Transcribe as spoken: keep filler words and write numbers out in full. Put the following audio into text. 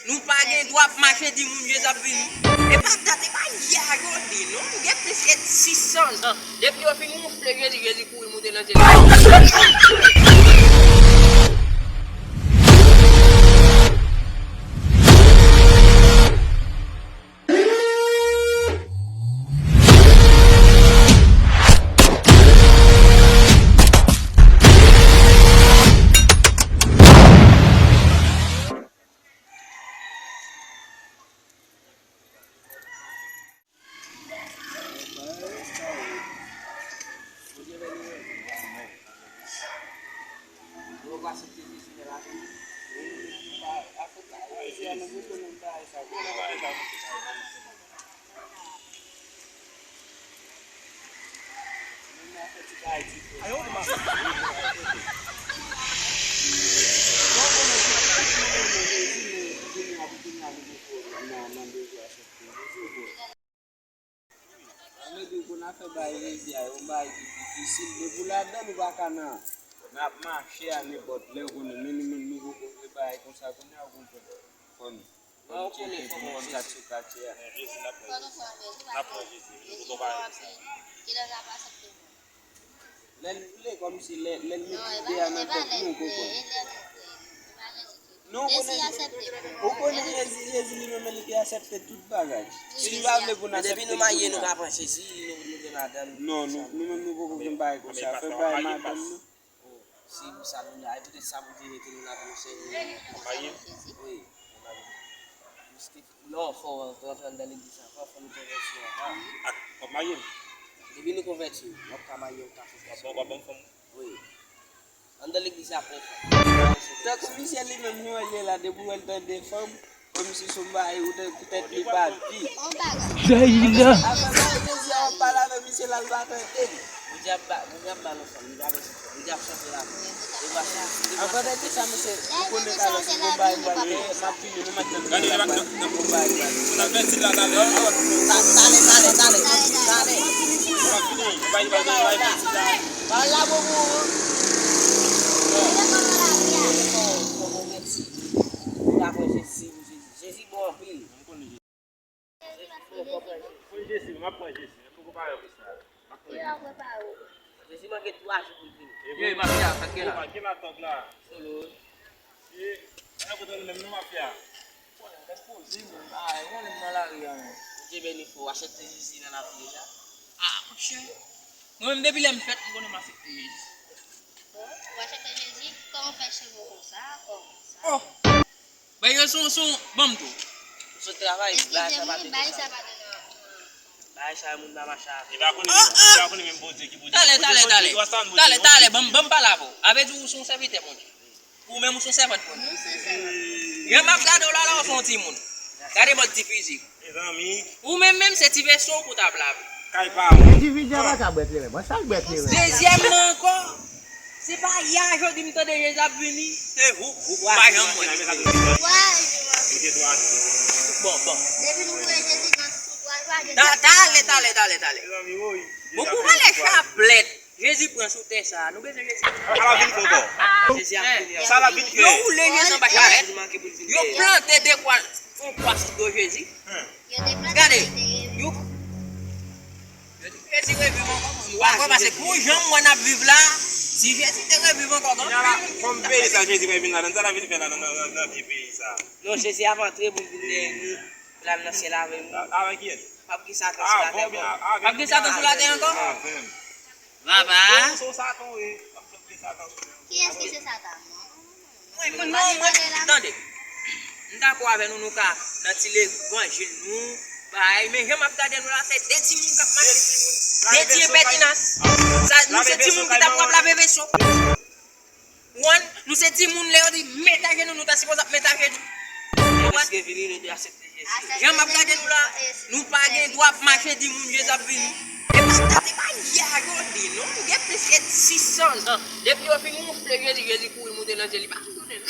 Nou pa gen dwa ap mache di moun Jezi ap vini. E pa dat, e pa yè a jodi, non. Nou gen plis ke sis san zan. Depi yo fin wonfle Jezi, Jezi kouri moute nan syèl la. Mwen di w konn afè bay Jezi a, yon bagay ki difisil. Depi w ladan, nou pa ka nan, n ap mache a nenpòt lè, ou konnen, men nou menm, nou poko vle bagay konsa, kounye a, ou konprann. Fò n, fò n tcheke pou nou konn sa k sou katye a. Men Jezi, n ap pran Jezi. N ap pran Jezi. Nou poko pa wè sa. Lè n vle, kòmsi lè, lè n met ide a nan tèt nou, ou konprann. Nou konnen, ou konnen Jezi, Jezi li menm li te aksepte tout bagay. Si nou pa vle pou n aksepte l kounye a. Depi nou marye, nou ka pran Jezi, nou, nou gen madanm. Non, nou, nou menm nou poko gen bagay konsa. Fè bagay madanm nou. Se pou sa nou la, e poutèt sa Bondye mete nou la pou nou sèvi. Wi. Non, fò w rantre anndan legliz la, fò, fò nou konvèti avan. Ak, w ap marye m? Depi nou konvèti, w ap ka marye, w ap ka fè. W ap ban m fanm? Wi. Anndan legliz la, pran fanm. Tankou misye li menm, nou wè l ye la, depi w wè l tande fanm, kòmsi se yon bagay ou te, poutèt li pa di. Jayila. Avan bagay Jezi a, w ap pale avè misye la, l pa tande. Bondye ap ba, Bondye ap ba nou fanm, li pa bezwen fanm. Bondye ap chanje lavi. Avan de sa, mesye, ou konnen talè se gon bagay pral fè, m ap vini, nou mèt nan. Gade, n ap, n ap, n ap, n ap vèti la talè. Talè, talè, talè, talè. Talè. Pawòl la bon pou ou. Fò, fò konvèti. Ou pa pran Jezi, Jezi bon anpil. Mwen Jezi, m ap pran Jezi, men poko pare pou sa. M ap pran Jezi. Jezi manke twa jou pou l vini. Yo, mafya, sa k gen la? Ki matant la? Solo. E, e, kote nou menm, nou mafya? Bon, lè poze, men, ah, ou konnen m nan lari a, men. Bondye beni fò, w aksepte Jezi nan lavi w deja? Ah, monchè. Mwen menm, depi lè m fèt, m konnen m aksepte Jezi. Bon, ou aksepte Jezi? Kòman w fè cheve w konsa, kò konsa? Oh! Bay yo son, son, ban m tou. Sot travay, bagay sa pa te konsa. Bagay sa moun pa mache avè yo. Li pa konnen, li pa konnen menm Bondye ki Bondye. Talè, talè, talè. Talè, talè, ban m, ban m pale avè w. A vle di ou se yon sèvitè Bondye. Ou menm ou se yon sèvant Bondye. Jan m ap gade w la, la ou se yon timoun. Gade mòd ti fizik. Mezanmi. Ou menm menm se ti veso pou t ap lave. Kay pa ou. Individye a pa ka bwè kleren. Bon, sa l bwè kleren. Dezyèmman ankò, se pa yè a jodi m tande Jezi ap vini. Se ou, ou pa janm wè. Bon, bon. Depi nou wè Jezi nan sou twa jou a, Jezi ap vini. Talè, talè, talè, talè. Mezanmi, woy. Bon, pou pale chaplèt. Jezi pran sou tè sa a. Nou bezwen Jezi. Sa l ap vin fè ankò? Jezi ap vini. Sa l ap vin fè? Yo woule Jezi anba charèt. Yo plante de kwa, yon kwa sou do Jezi. Gade, yo, yo di Jezi reviv ankò. Ou pa kwè, paske pou jan m wè n ap viv la, si Jezi te reviv ankò, gen anpil moun ki... Kòm peyi sa Jezi pral vin ladan, sa l ap vin fè ladan nan, nan, nan vye peyi sa? Non, Jezi ap antre pou l vin dèyè nou, pou l al nan syèl avè nou. Avèk kiyès? P ap gen Satan sou latè ankò. P ap gen Satan sou latè ankò? Papa. Kiyès ki se Satan? Mwen, mwen, non, mwen, tande. M dakò avè nou, nou ka nan ti levanjil nou, bay, men jan m ap gade nou la, se de timoun k ap mache, timoun. De ti enpètinas. Sa, nou se timoun ki t ap ap lave veso. Wan, nou se timoun, lè yo di met ajenou, nou ta sipoze ap met ajenou. Jan m ap gade nou la, nou pa gen dwa ap mache di moun Jezi ap vini. E pa dat, e pa yè a jodi, non. Nou gen plis ke sis san zan. Depi yo fin wonfle Jezi, Jezi kouri moute nan syèl, li pa tounen.